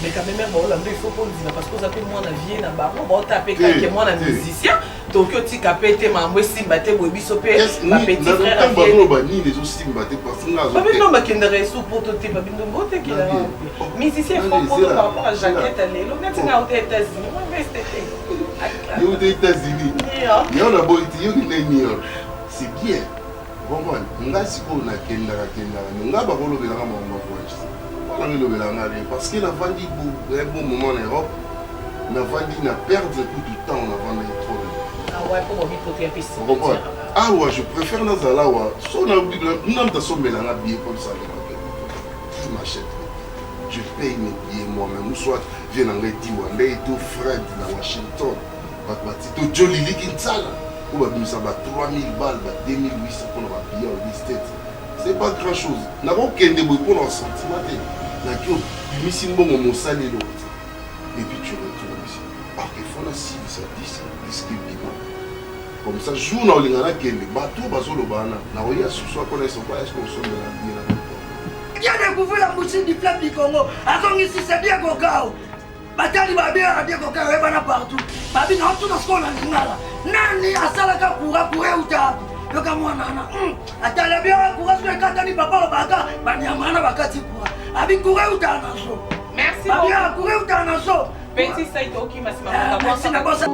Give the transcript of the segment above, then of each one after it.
Mais quand même baolanda il faut kondima parce que oza mpe mwana vie na bango baota mpe kake mwana musicien tokoki otika mpe te mambo esimba te boye biso mpe bapetit frère bazoloba nini ezosimba te parce nga babino bakendaka esu poto te babino botekela musicien fo poto par rapport à jaquette ya lelo neti nga ota États-Unis moi veste te yo ota États-Unis yo na boyi te yo kende New York c'est bien comprendre nga sikoyo nakendaka kendaka nga bakolobelanga makambo ya voyage wana elobelanga nga rien parce que navandi un bon moment na Europe navandi na perdre kutu temps navandaki trop ah awa je préfère nazala awa so namta asombelanga billet mpo bisalaka qui m'achète je paye mes billets moi-même ou soit vie na ngai diwa nde to fred na washington bato bati to joliliki nsala oyo babimisa ba 3000 balles ba 2800 mpona babillet oyebi state c'est pas grand chose nakokende boye mpona sentiment te naki obimisi mbongo mosali eloko te et puis tu retournes ici parce que faut nasilisa disque disque ebima comme ça jour na olinga nakende bato bazoloba wana nakoya susu akona esoko eske osombela bie na Bien découvrir la mouchine du fleuve du Congo. Azongisi c'est bien Gogao. Batali babe ya bien Gogao ebana partout. Babi na tuna sikoyo na lingala. Nani asalaka courant courant euta wapi? Yoka mwana wana. Hmm. Atala bien courant soki ekatani papa obaka banyama wana bakati courant. Abi courant euta na so. Merci. Babi ya courant euta na so. Petit sai tokima nsima eh, merci na bosa.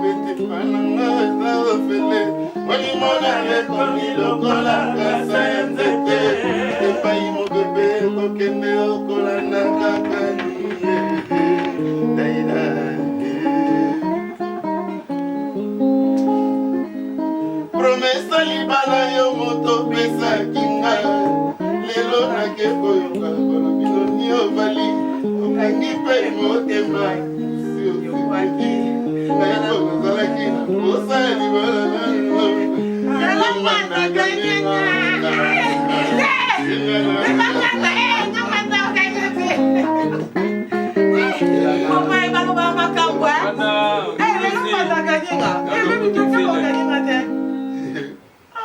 Epai mopepe kokende okolanda kaka Promesa libala yo moto opesaki ngai lelo nake koyoka balobi noni obali okangi mpe motema si ngai mpo nazalaki na posa ya libala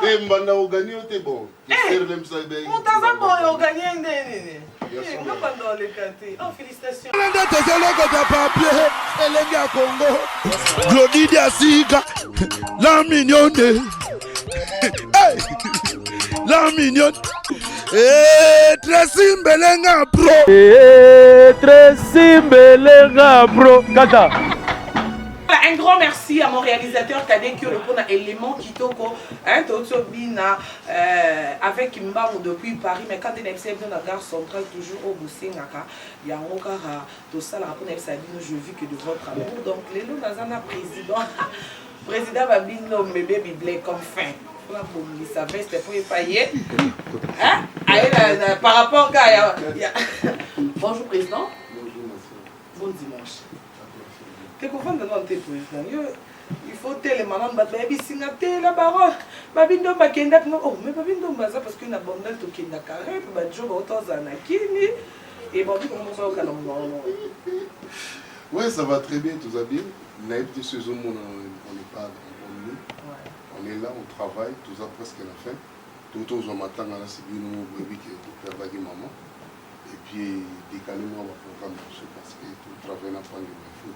te mbanda ogani yo te bon moto aza boye oganie nde nini mbanda oleka te oh félicitation nde tozolokota papier elenge ya congo glodi diasika la mignonne hey! la mignonne hey, Tracy Mbelenga bro hey, Tracy Mbelenga bro kata Un grand merci à mon réalisateur Tade Kiolo pour l'élément Kitoko, hein, Toto Bina, euh, avec Mbangu depuis Paris, mais quand il est dans la gare centrale, toujours au Boussingaka, il y a encore tosalaka mpo nayebisa bino je vis que de votre amour donc lelo naza na président président babino bebe bible comme fin mpona bongisa veste mpo epa ye aye par rapport ka ya bonjour président bon dimanche te kovanda nano te président yo il faut telema nano bato bayebisi nga te la baronne babi ndomba akendaki ngo oh mais babi ndomba aza parce que na bandal tokendaka rep bajo bauta ozala na kini et babi bango moko bayokana monoko Ouais, ça va très bien, tout va bien. Naïb de ce on n'est pas dans le On est là, on travaille, tout ça presque à la fin. Tout au matanga là, c'est bien, nous, boyebi que toperdaki maman. Et puis décaler moi ba programme parce que tout travaille na pange il faut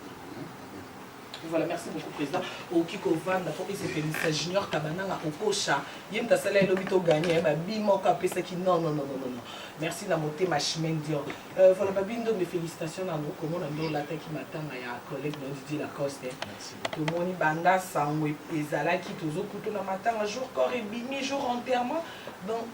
Voilà, merci beaucoup président. Okoki kovanda mpo esepelisa Junior Kabananga Okosha. Ye moto asala elobi to gagner ba bi moko apesaki non non non non non. Merci na motema Chimène Dior. Euh, voilà babi ndombe félicitations na no komona nde olataki matanga ya collègue na Didier Lacoste. Tomoni banda sango ezalaki tozokutuna matanga jour corps ebimi jour enterrement. Donc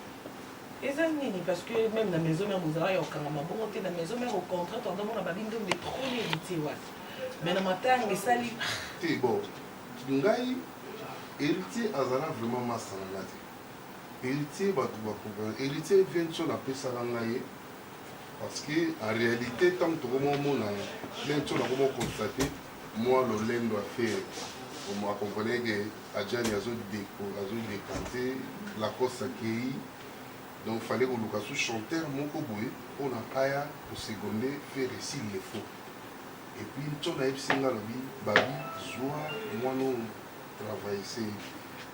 eza nini parce que même na maison mère bozalaka ya kokangama bongo te na maison mère au contraire tozomona babi ndombe trop héritier wapi mais na matanga esali te bon ngai héritier azala vraiment masta na nga te héritier bato bakomprendre héritier vienson apesaka ngai ye parce que en réalité ntango tokomomona vienson akoma constate mwa lolendo affaire akomprene ke adjani azodekante lacoste akei donc fallait koluka su chanteur moko boye mpona aya kosegonde faire s'il le faut Et puis Ntshon ayebisi nga alobi Babi zua mwana oyo travaillese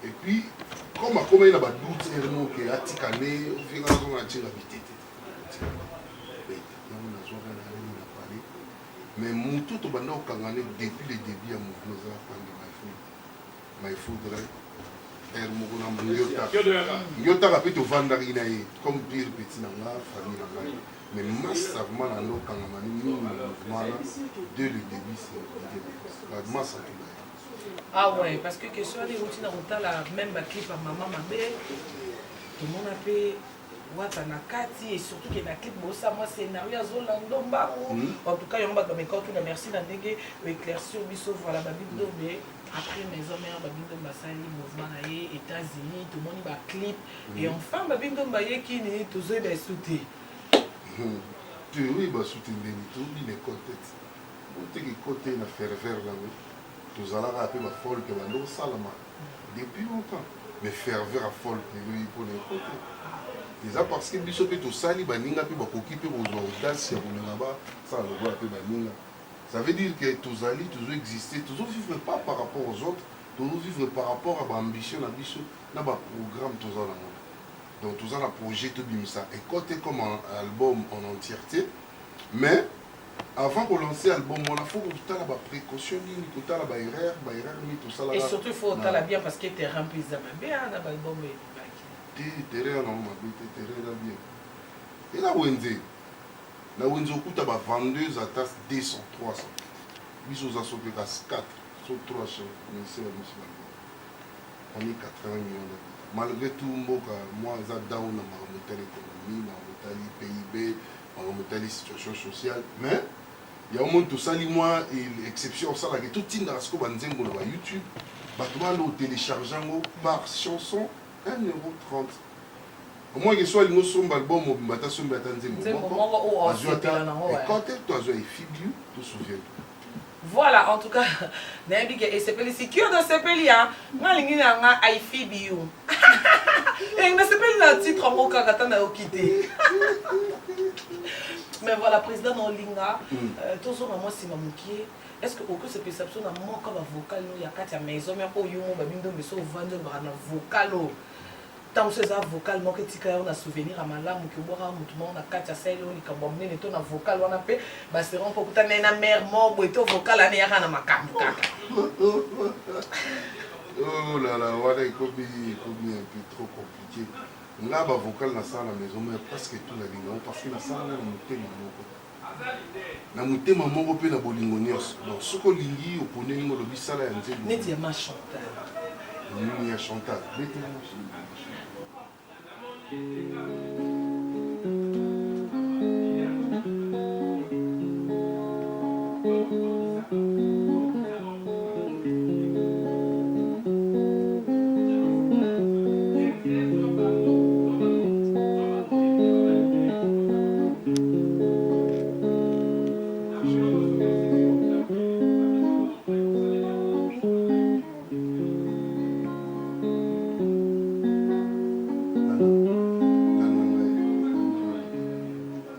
et puis comme akomaki na ba doute heure moko ke atika nde ofinga nazonga na ntinga bitete yango nazwaka na nini na palais. Mais mutu tobanda kokanga ne depuis le début ya mouvement eza Pande My Foudre, heure moko na Ngiotaka. Ngiotaka mpe tovandaki na ye comme pire petit na nga, famille na ngai. Mais massa vraiment na ndo kangama ni mingi na mouvement wana dès le début c'est Didier Makossa. Massa tout na ye. Ah ouais, parce que question wana euti na kotala même ba clip ya mama mabe tomona mpe wata na kati et surtout ke na clip bosa mwa scénario azolanda mbangu. En tout cas yango bato bameka otuna. Merci na ndenge oéclaircir biso. Voilà, Baby Ndombe après Maison Mère, Baby Ndombe asali mouvement na ye États-Unis, tomoni baclip et enfin Baby Ndombe ayeki nini tozoyeba esu te. Toyeba su te ndeni toyebi na ekole te, oteki kote na ferveur nango. Tozalaka mpe bafolke bando kosalama depuis longtemps, mais ferveur ya folk ezoyi mpona ekole te. Eza parce que biso mpe tosali, baninga mpe bakoki mpe kozwa audace ya kolinga basala lokola mpe baninga. Ça veut dire que tozali, tozoexiste, tozovivre pas par rapport aux autres, tozovivre par rapport à baambition na biso na baprogramme toza nango. Donc toza na projet tobimisa ekote comme un album en entièreté, mais avant kolancer album wana, faut kotala baprécaution nini, kotala baerreur, baerreur nini tosalaka. Et surtout il faut otala bien parce que terrain mpe eza mabe na baalbum ebimaki. Te, terrain nango mabe te, terrain eza bien. Eza wenze, na wenze okuta bavendeuse ata 200, 300. Biso oza so mpe kasi 4 so 3 musicien bamisi bango, on est 80 millions d'habitants. Malgré tout, mboka mwa eza down na makambo etali économie, makambo etali PIB, makambo etali situation sociale, mais yango moni tosali mwa exception osalaka, totindaka sikoyo banzembo na bayoutube, bato balo télécharge yango par chanson 1,30 euro. Omwaki so alingi osomba album mobimba, ata sombi ata nzembo moko, azwi ata ekote to azwi efibiu to souviens. Voilà, en tout cas nayebi ke esepelisi kiodo, esepeli ya nga alingi na nga aifibiu, nasepeli na titre yango kaka ata nayoki te. Mais voilà, président na olinga tozonga mwa nsima mokie. Est ce que okoki osepelisa biso na moko bavocal no ya kati ya Maison Mère oyo mo Baby Ndombe so ovandi olobaka na vocal oyo? Ntango mosusu eza vocal moko etika yo na souvenir ya malamu, ke obwakaka motu moko na kati asaleli oyo likambo ya monene, to na vocal wana mpe baseron mpo okutana ye na mare moko boye, to vocal wana eyaka na makambo kaka. Oh là là, wana ekomi un peu trop compliqué. Nga bavocal nasala na Maison Mère, presque tout nalinga yango parce que nasala na motema moko, na motema moko mpe na bolingo nyonso. Donc soki olingi oponeli ngo, olobi sala ya nzembo. Neti ya ma Chantal. Nini ya Chantal? Betela.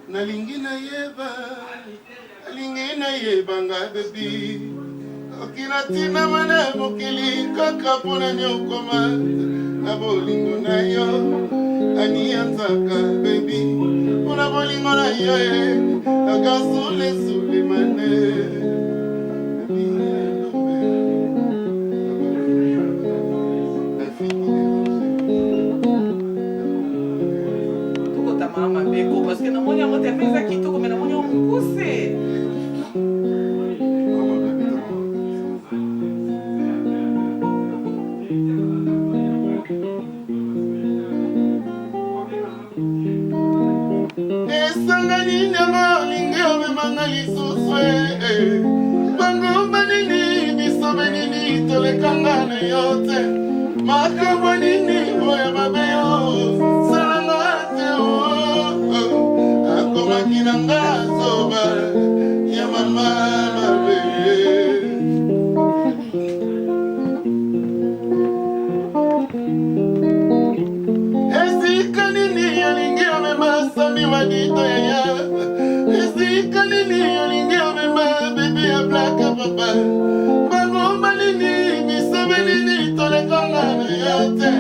Nalingi nayeba, nalingi nayebanga baby, oki na ntina mana mokili kaka mpona nyokoma na bolingo na yo aniyanzaka baby, mpona bolingo na yo kaka sule sulemane. Baby, la fille qui dérange. Tokotama mabeko parce que namoni yango te mpe eza kitoko, me namoni yango mokuse. Mama baby, mama baby. Esanga nini yango olingi omemanga lisusu? Bangomba nini, bisobe nini tolekanga na yo te? Makambo nini oyo mabe yo salanga te? Akomaki na nga zoba ya mama mabe. Esika nini olingi omema Sami Wadito yaya? Esika nini olingi omema bebe ya blaka papa? Bangomba nini, bisobe nini tolekanga na yo te?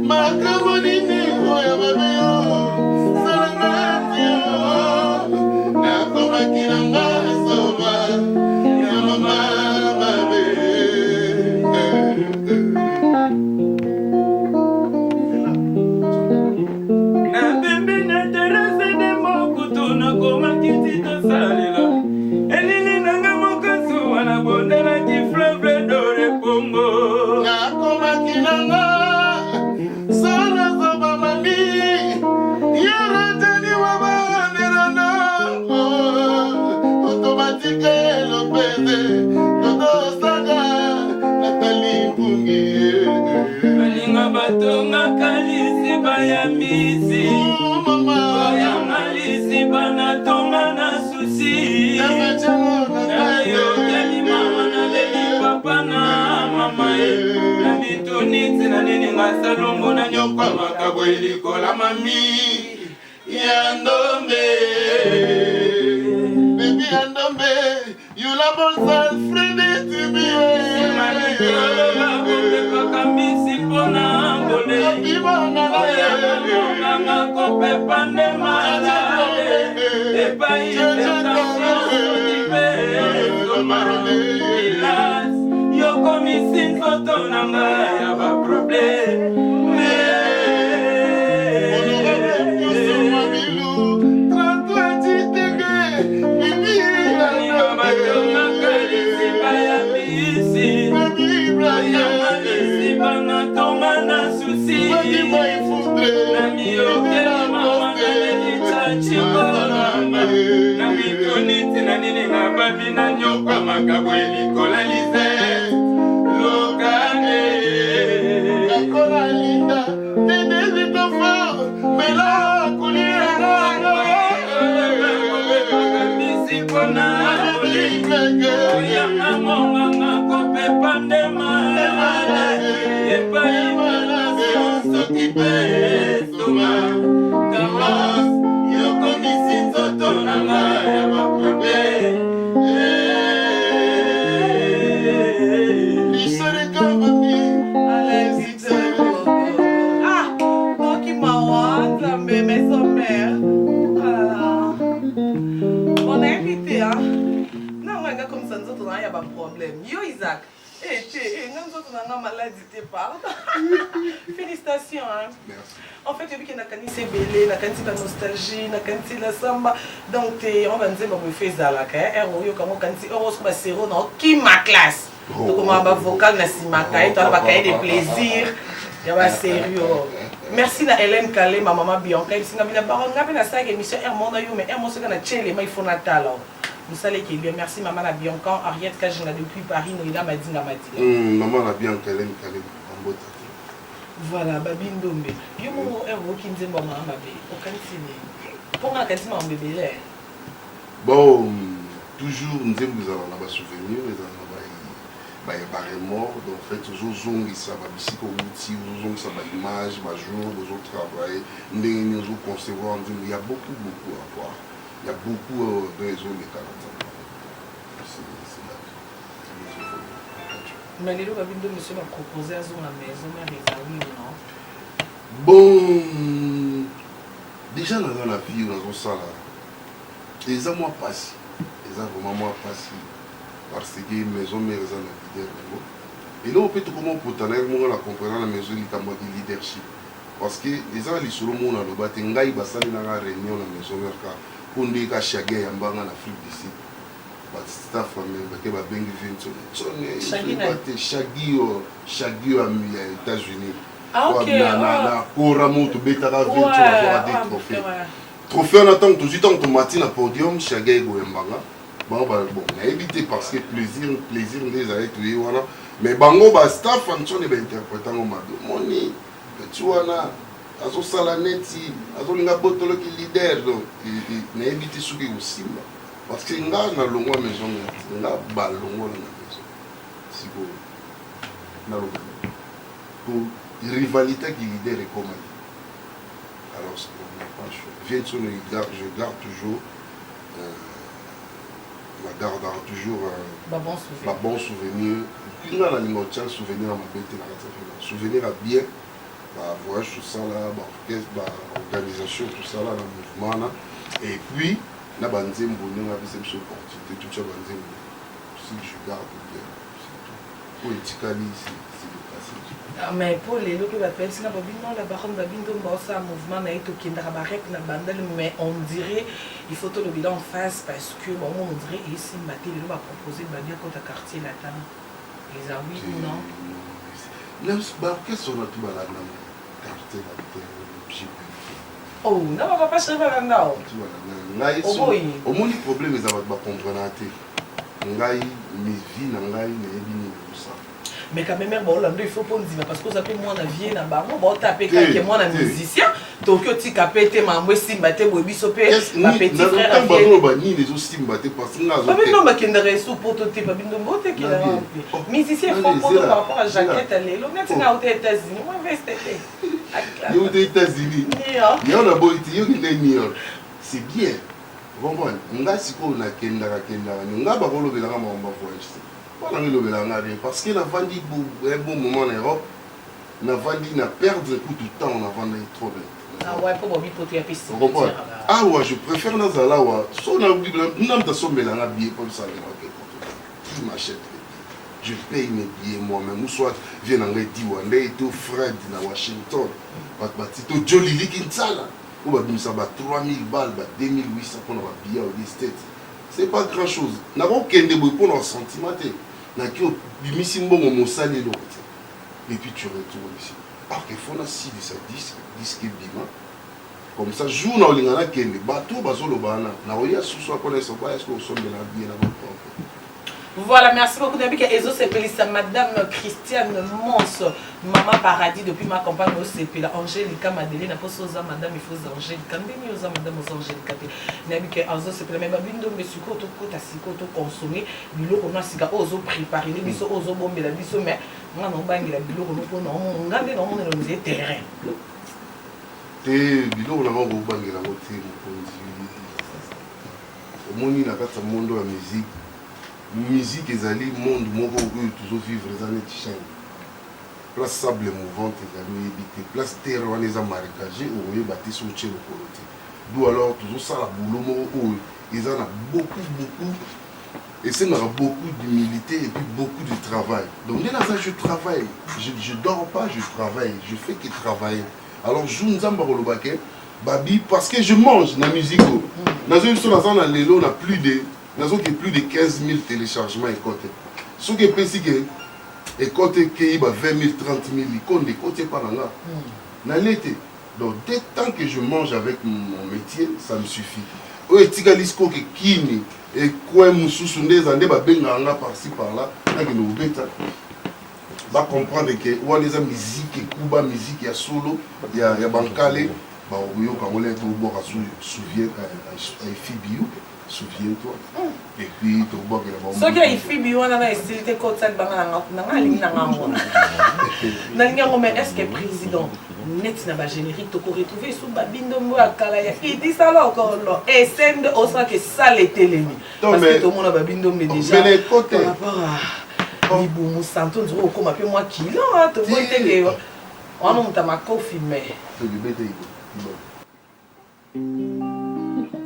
Makambo nini oyo mabe yo salanga te? Nakomaki na Namituni ntina nini nga salongo nanyokwamaka boye likola mami ya ndombe. Baby ya ndombe, you la bolsa Freddy Tibi. Kopepaka mbisi mpona ngole oyanganga kopepa nde malade epai soki mpe soma elas yokomisi nzoto na ngai ya baprobleme. Nyokwamaka boye likola lize lokane. Nakola linda, bébé Zitofo, mela kulia. Mbisi mpona oyanga monganga kopepa nde malade epai soki mpe soma tamas yokomisi nzoto na ngai ya baproblème. Ah, noki mawa, Nzambe, maison mère. Ah là là. Bon, nayebi te, hein. Nango nga comme ça nzoto na ya ba problème. Yo Isaac. Eh te, eh nga nzoto na nga maladi te, pardon. Félicitations, hein. Merci. En fait, oyebi ke nakanisi ebele, nakanisi ba nostalgie, nakanisi la samba. Donc te yango banzembo boye fe ezalaka ere oyoka yango okanisi ere osoko basero na okima classe. Tokomaka bavocal na nsima kaye, toala bakaye de plaisir ya baserio. Merci na Hélène Kalema, mama Bianca, ebisinga bina baron nga mpe nasalaka émission ere moko na yo, mais ere moko soki na tie elema il faut natala o mosala eke bien. Merci mama na Bianca, Henriette Kajinga depuis Paris, Noïla Madinga Madinga. Mama na Bianca, Hélène Kalema, bambota te. Voilà, Babi Ndombe. Yo moko ere oyoki nzembo ya mama mabe, okanisi nini? Mpo nga nakanisi makambo ebele. Bon, toujours nzembo ezalaka na basouvenir, ezalaka na baremords. Donc en fait ozozongisa babisika outi, ozozongisa baimage, bajour bozotravaille ndenge nini, ozoconcevoir nzembo. Il y a beaucoup beaucoup à voir, il y a beaucoup dont ezoleka na nzambe. C'est la vie. Mais lelo Babi Ndombe so bapropose azonga maison mère, eza oui ou non? Bon, déjà naza na vie oyo nazosala, eza mwa mpasi, eza vraiment mwa mpasi, parce que maison mère eza na leader yango. Eloko mpe tokoma opota na ye monga na comprena na maison likambo ya leadership, parce que eza na lisolo moko naloba te. Ngai basali nanga réunion na maison mère kaka mpo nde ka Shagi ayambanga na Afrique du Sud, bastaff bake babengi Vinson Shaggy nani? Te, Shagi oyo, Shagi oyo ya États-Unis. Ah, ok. Na kora mo tobetaka Vinson azwaka des trophées. Trophée wana, ntango tozwi, ntango tomati na podium, Shagi ekoyambanga bango bon, nayebi te, parce que plaisir plaisir nde ezali toye wana, mais bango bastaff ansone bainterprète yango mabe. Omoni petit wana azosala neti azolinga botoloki leader. Donc nayebi te soki ekosimba, parce que nga nalongwa maison mère te, nga balongola na maison. Sikoyo naloba po rivalité ki leader ekomaki. Alors on n'a pas le choix. Vienson, je garde toujours na gardaka toujours Ba bon souvenir. Babon souvenir. Puis nga nalinga otya souvenir ya mabe te na kati ya film, souvenir ya bien, bavoyage tosala, baorchestre, baorganisation tosala na mouvement wana, et puis na banzembo ndenge apesa biso opportunité totya banzembo. Si je garde bien, c'est tout. Oyo etikali, c'est le passé. Ah, mais mpo lelo mpe bato bayebisi nga babi non, la baronne Babi Ndombe osala mouvement na ye, tokendaka barep na bandale, mais on dirait il faut tolobela en face, parce que bango on dirait esimba te. Lelo bapropose Babi akota Quartier Latin, eza oui ou non? Baorchestre wana tu balanda Quartier Latin, JP. Oh, na bapapa chéri balanda o. Tu balanda ngai. Oboyi. Omoni, problème eza bato bacomprenaka te. Ngai vie na ngai, nayebi nini kosala. Mais quand même baolanda, il faut mpo ndima, parce que oza mpe mwana vie na bango, baota mpe kake mwana musicien. Tokoki otika mpe te, mambo esimba te boye, biso mpe bapetit frère. Ntango bazoloba nini ezosimba te, parce nga Babino bakendaka esu poto te, babino botekelaka mpe musicien fo poto par rapport à jaquette ya lelo neti nga auta États-Unis, mwa veste te. Yo uta États-Unis, yo na boyi te, yo kende New York, c'est bien, comprendre. Nga sikoyo nakendaka kendaka, nga bakolobelanga makambo ya voyage te, mpona nga elobelanga rien, parce que navandi un bon moment na Europe, navandi na perdre kutu temps, navandaki trop bien. Ah ouais, mpo bobi poto ya pesi. Comprendre, awa je préfère nazala awa. So namta sombelanga billet mpo bisalemaka qui m'achète les billets, je paye mes billets moi-même, ou soit vie na ngai diwa nde to Fred na Washington, bato bati to joliliki ntsala oyo babimisa ba 3000 balles, ba 2800 mpona babillet ya State, c'est pas grand chose. Nakokende boye mpona sentiment te, naki obimisi mbongo, mosali eloko te, et puis tu retournes ici. Alors qu'il faut nasilisa disque, disque ebima comme ça, jour na olinga nakende, bato bazoloba wana nakoya susu akona esoba, est ce que osombela billet na bapropre? Voilà, merci beaucoup. Nabi Ezo Sepelisa, Madame Christiane Mons, Maman Paradis, depuis ma campagne au Sepela, Angélika Madeleine, Aposoza, Madame, il faut Angélika, Ndeni oza Madame oza Angélika te. Nabi ke Ezo Sepela, mais babindo mais siko to kota siko to consommer biloko na sika ozo préparer biso, ozo bombela biso, mais nga na obangela biloko no pona nga nde na omonela nze terrain. Te, biloko na bango kobangela yango te, mokonzi. Omoni, na kati ya monde ya musique, musique ezali monde moko oyo tozovivre, eza neti chaîne, place sable mouvante ezali, oyebi te place terre wana eza marécage, okoyeba te so otie lokolo te. D'où alors tozosala boulot moko oyo eza na beaucoup beaucoup, esengaka beaucoup d'humilité et puis beaucoup de travail. Donc nde naza, je travaille, je dors pas, je travaille, je fais que travailler. Alors jour Nzambe akoloba ke babi, parce que je mange na musique oyo nazoyi biso, naza na lelo na plus de, nazoki plus de 15 000 téléchargements. Ekote soki epesi ke ekote ekei ba 20 000, 30 000, likonde ekoti epa na nga, nalie te. Donc dès tant que je mange avec mon métier, ça me suffit. Oyo etikali sikoyo ke kini ekwe mosusu nde eza nde babengaka nga par-ci par-là, nakende kobeta, bacomprendre ke wana eza musique ekuba, musique ya solo ya bankale, bakoyoka yango. Lelo tobwaka souviens aifibiu, souviens-toi, et puis tobwakela bango. Soki aifibi wana na esili te, kotisa libanga nanga, alingi nanga yango, nalingi yango. Mais est ce que président, neti na bagénérique, tokoretrouve esu babindombo ya kala ya idisa lokolo esende osalaka esala etelemi? Parce que tomona babindombe déjà par rapport à libumu santo, nzoko okóma mpe mwa kilo, tomoni teke wana moto ya makofi, mais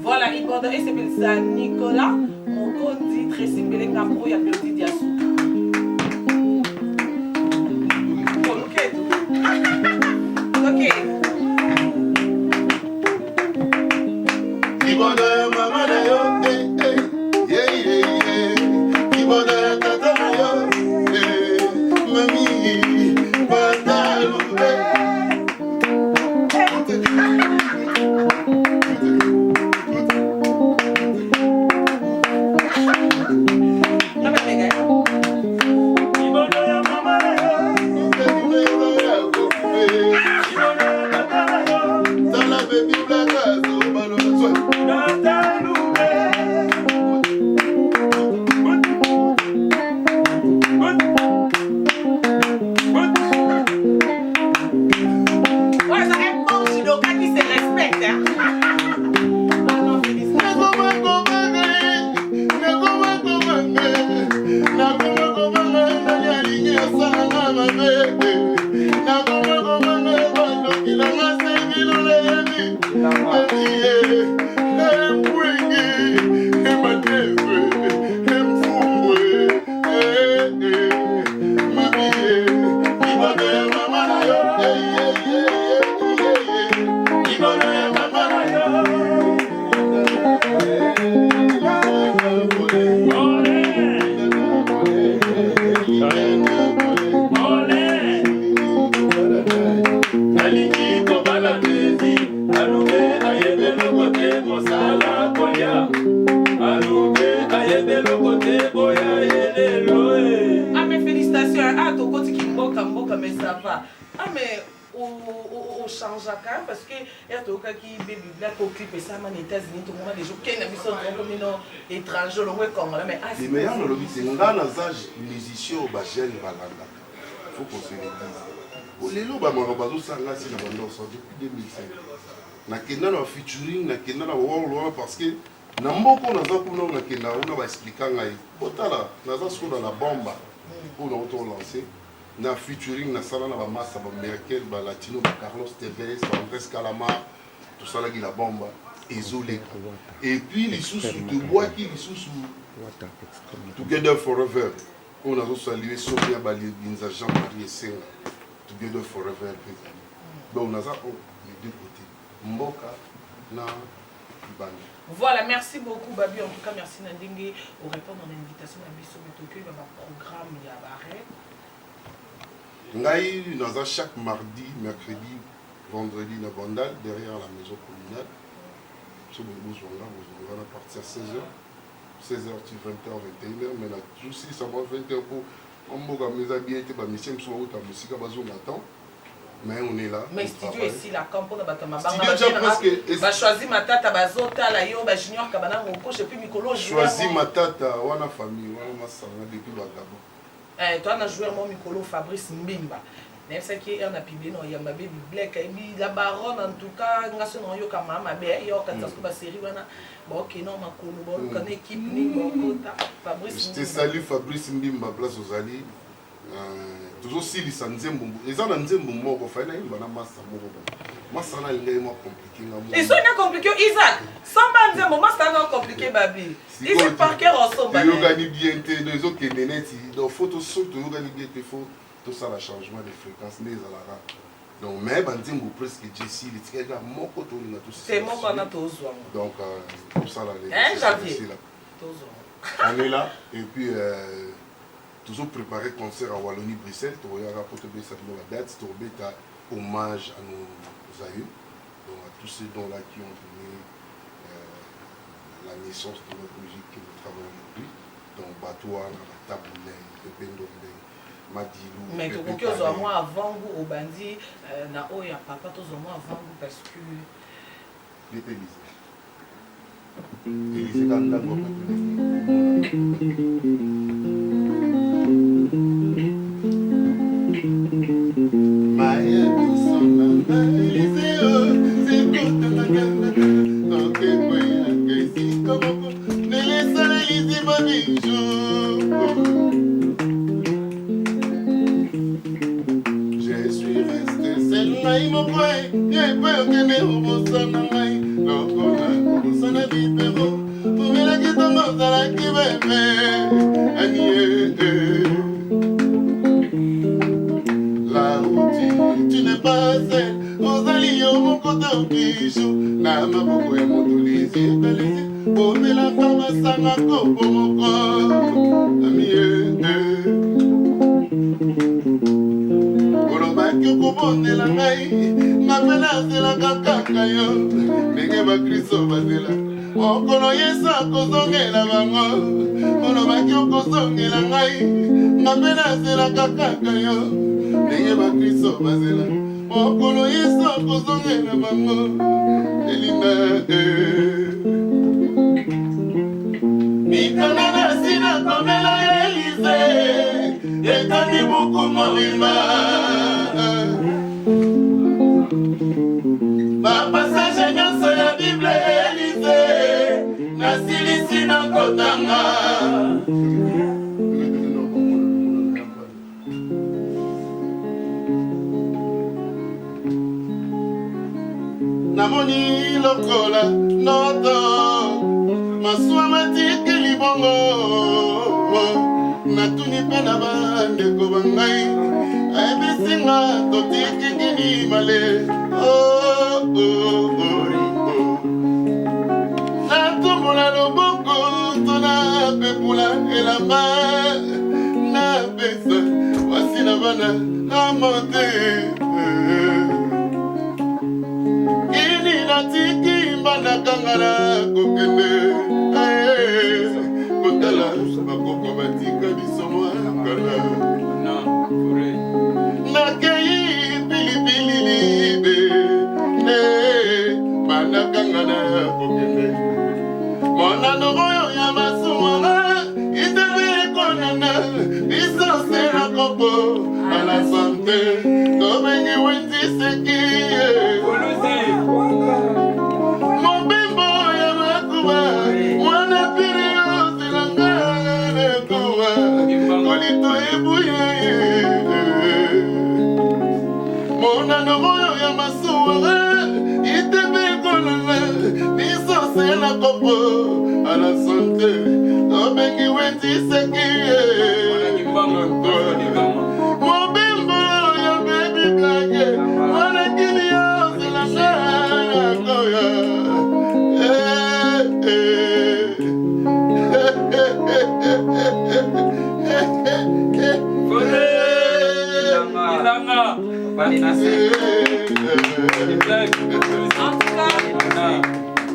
voilà, ibodo esepelisa Nicolas Mokonzi Tracy Mbelenga pro ya Claudie Diasuka. Oluketu ok. Libondo ya mama na yo, eh, eh, yeah, yeah, yeah. Libondo ya tata na yo, eh, mami Guadalupe. Libondo ya mama na yo. Libondo ya tata na yo. Tala baby black azobalola. Guadalupe. But, but, but. Ouais, ça un bon judoka qui se respecte, hein. Ah non, félicitations. Nakoma kobanga nani alingi asalanga mabe, nakoma kobanga bandoki nanga sebino nayebi embwingi ematezwe emfumbwe mabie. Libondo ya mama na yo, libondo ya mama na yo. Olé. Olé. Nalingi kobala bezi alube, ayebi eloko te, mosala kolia, alube ayebi eloko te, boya ye lelo e. Ah, mais félicitations. Félicitations. Ah, tokoti kimboka mboka mais ça va. Ah mais ochangeaka parce que ere toyokaki baby black oclip esalama na États-Unis, tomona deja okei na biso tokomi no étranger, olongwe congolais mais ah, mais yango nalobi te, nga naza musicien oyo bajeune balandaka, faut qu'on se le dise. Lelo bamaka bazosala nga si na bandoso depuis 2005, nakenda na featuring, nakenda na world wana, parce que na mboka oyo naza kuna, nakenda kuna, baexplika ngai. Botala, naza sikoyo na la bomba oyo nauta olance na featuring, nasala na bamasa bamerkel, balatino, bacarlos Tevez, baandres Calamar. Tosalaki la bomba, ezoleka. Et puis lisusu tobwaki lisusu Together Forever oyo nazosalue soki ya balibinza Jean Marie Esenga. Together Forever mpe ezali. Donc naza les deux côtés, mboka na libanda. Voilà, merci beaucoup Babi. En tout cas, merci na ndenge orépondre na invitation na biso. Mais tokoki ba programme ya bare. Ngai naza chaque mardi, mercredi, vendredi na Bandal, derrière la maison communale. So bozwanga, bozwanga na partir ya 16h, 16h ti 20h, 21h, mais na tosilisa mwa 20h po mboka eza bien te, bamusicien mosusu bauta mosika, bazonga temps, mais on est là. Mais studio esilaka mpona bato ya mabanga, bachoisi Matata bazotala yo, bajunior Kabanango okoshe, puis mikolo. Choisi Matata wana, famille wana masanga depuis bagabo. Toa na joueur mo mikolo, Fabrice Mbimba, nayebisaki ye na publie na oyamba Baby Black, ayebi la baronne. En tout cas nga so naoyoka maa mabe yo okatisa siko basérie wana, baokende makolo, baoluka na équipe nini baokota Fabrice. Je te salue, Fabrice Mbimba, place ozali. Tozosilisa nzembo, eza na nzembo moko fai nayemba na masa moko. Masa na alingai mwa compliqué nga. Esoni compliqué. Isaac somba nzembo, masa na compliqué Babi Isaac Parker osomba. Toyokani bien te, donc ezokende neti, donc faut soki toyokani bien te, faut tosala changement de fréquence nde ezalaka. Donc mais banzembo presque jesi etikali kaka moko tolinga. Te, moko wana tozwango. Donc tosala. Janvier. On est là et puis toujours préparer concert à Wallonie, Bruxelles. Tokoyaka po tobesa bino badate, tokobeta hommage à nos aïeux, donc à tous ceux dont là qui ont donné la naissance de notre musique que nous travaillons aujourd'hui. Donc bato wana, baTabu Ley, Pepe Ndombe, Madilu. Mais tokoki ozwa mwa avant-goût, obandi na oyo ya papa, tozwa mwa avant-goût parce que Bete Élysée, Élysée ka ndako. Après mayebiso na Élysée, tokekweyaka esika moko nelesalelisi babiju. Je suis resté seul, ngai moko, epe okende obosana ngai lokola obosana bibero omelaki ntango ozalaki bébé. Anie, là où tu n'es pas seul, ozali yo moko te, bijou na maboko ya moto lisi etalisi, bomelaka masanga kopo moko. Amie, olobaki okobondela ngai, nga mpe nazelaka kaka yo ndenge bakristo bazela mokolo Yesu akozongela bango. Olobaki okozongela ngai, nga mpe nazelaka kaka yo ndenge bakristo bazela mokolo Yesu akozongela bango. Elinga mikanda nasi nakomela Elize etandi buku mobimba, bapassage nyonso ya Bible Elize nasilisi na kotanga. Namoni lokola ndoto, masuwa matikeli bongo. Natuni mpe na bandeko bangai, ayebisinga totikikini male. Oh, oh, oh, oh. Natombola loboko to napepula elamba, napesa mwasi na bana amote kini natiki mbandakanga na kokende kotala bakoko batika biso mwa kala. Biso se na kopo à la santé. Tobengi wenzi seki. Mobembo ya makuba mwana piri ozelanga nakuba kolito ebuye monano oyo ya masuwa itebe ekolala biso se na kopo à la santé tobengi wentiseki mobembo ya baby black mwana kini ozelanga nakoya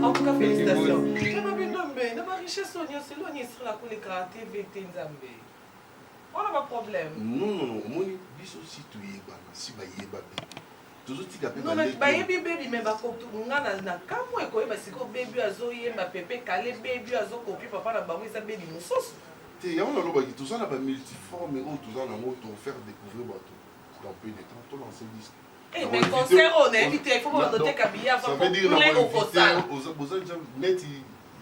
En tout cas, félicitations. Na ba richesse oyo nyonso eloni esila koleka TV te nzambe. Wana ba problème. Non non non, omoni biso si toyebana, si bayeba pe. Tozotika pe Non mais bayebi baby mais bakotu nga na na kamwe koyeba sikoyo baby azoyemba pepe kale baby azokopi papa na bango eza baby mosusu. Te yango nalobaki toza na ba multiforme oyo toza nango to faire découvrir bato dans peu de temps to lancer disque. Eh, mais concert oyo nayebi te il faut bobanda oteka billet avant Ça veut dire plein na okosala. oza boza déjà neti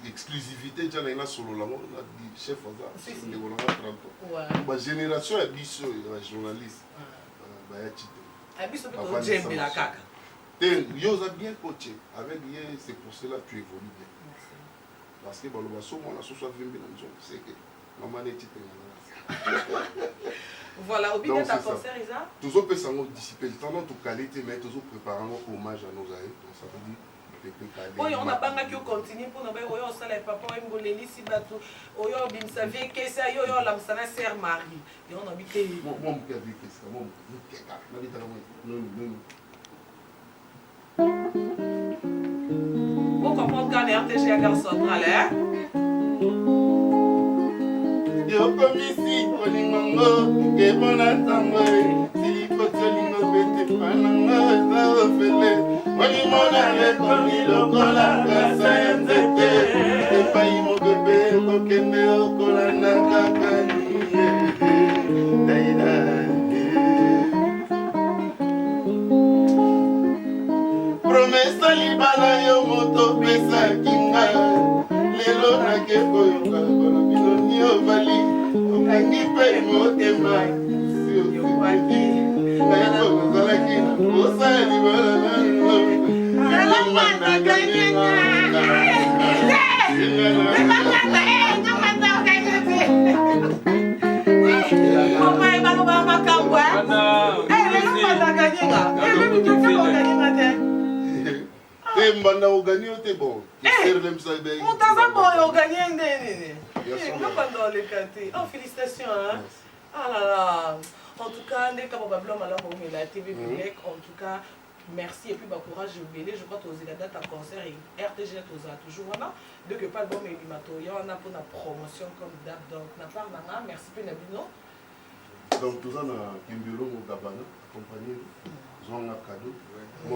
exclusivité déjà na nasolola ngo na chef aza Si, si. ndeko nanga 30 ans. Ouais. Ba génération ya biso ya ba journaliste baya te. Ah, biso mpe Bavandisa tozojembela mosusu. kaka. Te yo oza bien coaché avec ye c'est pour cela tu évolues bien. Parce que baloba so mwana soso avimbi na nzongo seke mama neti te Voilà, obi Donc, date ya c'est ça. concert eza tozopesa yango disipe tandon tokale te mais tozoprépare yango hommage à nos aïeux donc ça veut dire pepe kale oyo on abangaki ocontinue mpona baye oyo osala ya papa oyo bolelisi bato oyo obimisa vie kesa yo oyo olamusa na sœur marie yango nabi te mwa moke avie kesika mwa moke kaka nabetaka mwa noni noni ocomprendre kaka na rtg ya gare centrale hein? Yokomisi kolingo ebona ntango silikoti olingo pete pananga eza ofele olimona ekomi lokola kasa ya nzete epai mopepe ekokende okolanda kaka daida. Promesa libala yo moto opesaki nga lelo nake koyoka balobi noni ovali okangi mpe motema si osipeli ngai ozalaki na posa ya libala Papa ebaloba makambo lelo mbandaka nyenga elobikekaka te te mbanda ogani yo te bon moto aza boye oganye nde nini nga mbanda oleka te oh félicitation hein? Ah là là en tout cas nde kaka babilo malamu omela TV Public en tout cas merci et puis ba courage ebele. Je crois tozela date ya concert et RTG tozala toujours wana dès que pas album ebima toya wana mpona promotion comme d'hab. Donc na part na nga merci mpe na bino. Donc toza na Kimbilongo Gabana accompagné zwanga cadeau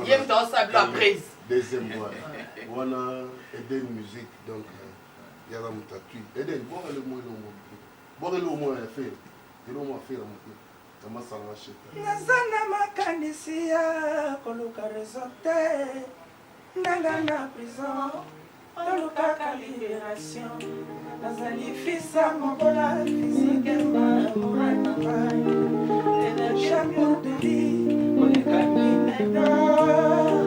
ye moto aosala bilo aprise deuxième wana wana Eden Musique donc yaza moto atui Eden bwakele mwa elongo moke bwakele omwa ya fere elongo ya fere moke amasanga sheta. Naza na makanisi ya koluka raison te ndanga na prison tolukaka libération nazali fils ya mobola physique moral na ngai champion de vie koleka minedor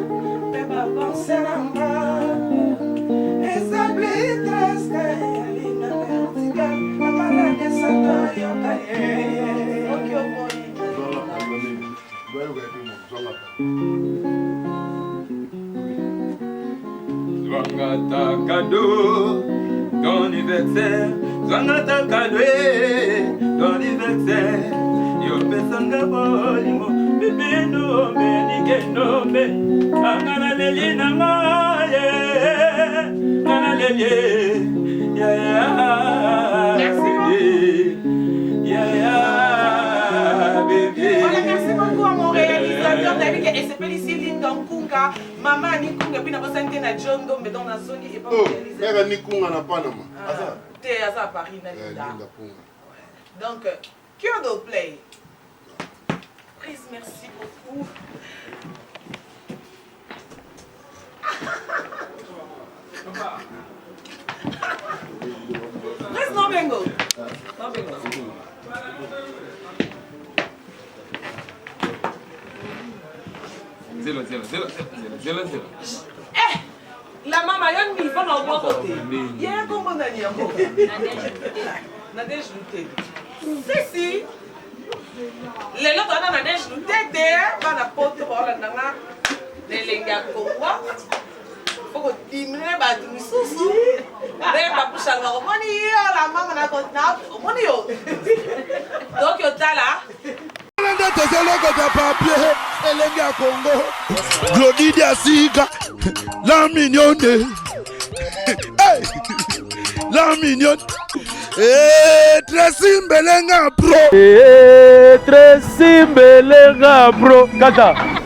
mpe bapense na nga eza plus triste yali na vertical na malade sato yoka ye. Oki omoni zwanga pardon bayoka te mo zwanga pardon. Zwangata cadeau d'anniversaire, zwangata cadeau d'anniversaire. Yopesanga bolingo, bébé ndombe, nike ndombe. Anga na leli na nga, yeah. Nga na leli, yeah, yeah. Merci Bébé. Yeah, yeah, bébé. Voilà, merci beaucoup à mon réalisateur David esepelisi Linda Nkunga, Mama Annie Nkunga, puis nabosani te na John Ndombe donc nazongi epa oh mon réalisateur. meka nikunga na Panama aza Te aza à Paris na Eh, Linda. Linda Kunga. Donc, Kyodo Play. Prise, merci beaucoup. Prise, non, Bengo. Non, Bengo. Zelo, zelo, zelo, zelo, zelo, zelo. Eh, la mama yo niveau na obwako te. Ye kombo nani yango? Nadège Lutete. Si si. Lelo toza na Nadège Lutete, bana poto baolanda nga na elengi ya Congo. Faut kodimine bato misusu nde bapushanga omoni yo la mama na omoni yo donc otala nde tozolokota papier elenge ya congo glodidi ya sika la mignonne hey! la mignonne hey, Tracy Mbelenga pro hey, Tracy Mbelenga pro kata.